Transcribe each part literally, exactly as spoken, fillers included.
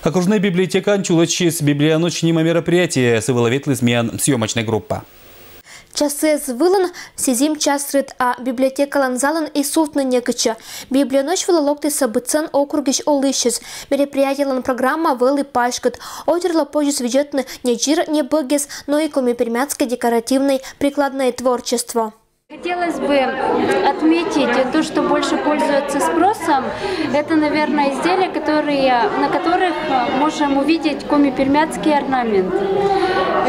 Окружной библиотекаын чулӧмсьыс «Библионочь» нима мероприятие. Сы вылӧ ветліс миян съёмочнӧй группа. Часыс вылын сизим час рыт, а библиотекалӧн залын и сувтны некытчӧ. «Библионочь» вылӧ локтісӧ быдсӧн округысь олысьыс. Мероприятиелӧн программа вӧлі паськыд. Отир лоӧ позис видзӧдны не чир небӧгъяс, но и коми-пермяцкӧй декоративнӧй прикладнӧй творчество. Хотелось бы отметить то, что больше пользуются спросом. Это, наверное, изделия, которые, на которых можем увидеть коми-пермяцкий орнамент,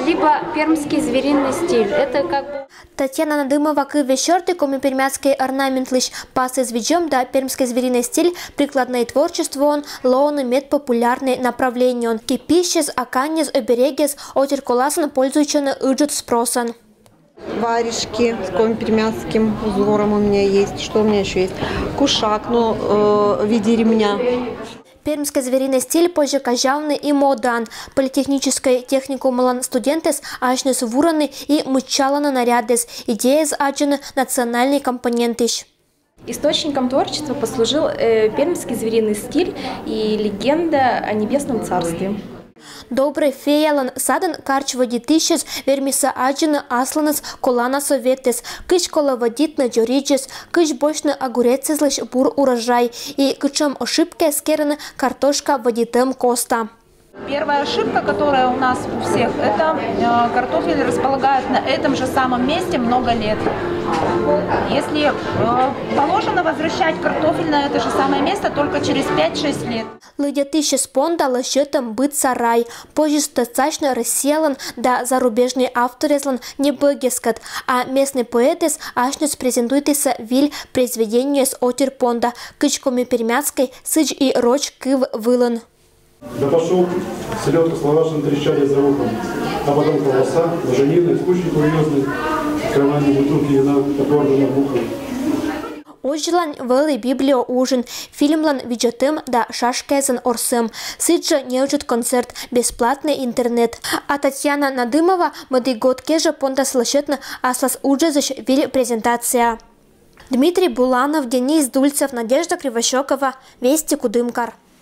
либо пермский звериный стиль. Это как бы Татьяна Надымова кывйӧ серти, коми-пермяцкӧй орнаментлысь пасйӧз видзӧм да пермскӧй зверинӧй стиль прикладнӧй творчествоын лоӧны мед популярнӧй направлениеӧн. Кеписьяс, аканьяс, оберегъяс отир коласӧн пользуйтчӧны ыджыд спросӧн. Варежки с коми-пермяцким узором у меня есть. Что у меня еще есть? Кушак, ну, э, в виде ремня. Пермскӧй зверинӧй стиль позьӧ казявны и модаын. Политехническӧй техникумлӧн студентъяс асьныс вурӧны и мыччалӧны нарядъяс. Идеяыс аддзыны национальнӧй компонентысь. Источником творчества послужил э, пермский звериный стиль и легенда о небесном царстве. «Добрӧй феялӧн садын» карч водитысьыс вермисӧ аддзыны асланыс колана сӧветъяс, кысь колӧ водитны дзоридзьӧс, кысь босьтны огурецъяслысь бур урожай и кутшӧм ошибкаяс керӧны картошка водитӧм коста. Первая ошибка, которая у нас у всех, это э, картофель располагают на этом же самом месте много лет. Если э, положено возвращать картофель на это же самое место только через пять-шесть лет. Лыддьӧдысьяс понда лӧсьӧдтӧм быд сарай. Позис тӧдсасьны Россиялӧн да зарубежнӧй авторъяслӧн небӧгъяскӧд, а местнӧй поэтъяс асьныс презентуйтісӧ виль произведениеяс отир понда, кыдз коми-пермяцкӧй, сідз и роч кыв вылын. Да пошёл селёдка с лавашем трещали за ухом, а потом колбаса, буженина и куча курьёзных карманных бутылки вина, подорванных бухом. Озьылань вӧлі библиоужин, фильмлӧн видзӧдтӧм да шашкаясӧн орсӧм, сідзжӧ неыджыд концерт, бесплатнӧй интернет. А Татьяна Надымова мӧдігод кежӧ пондас лӧсьӧдны аслас уджӧдзысь виль презентация. Дмитрий Буланов, Денис Дульцев, Надежда Кривощёкова, «Вести», Кудымкар.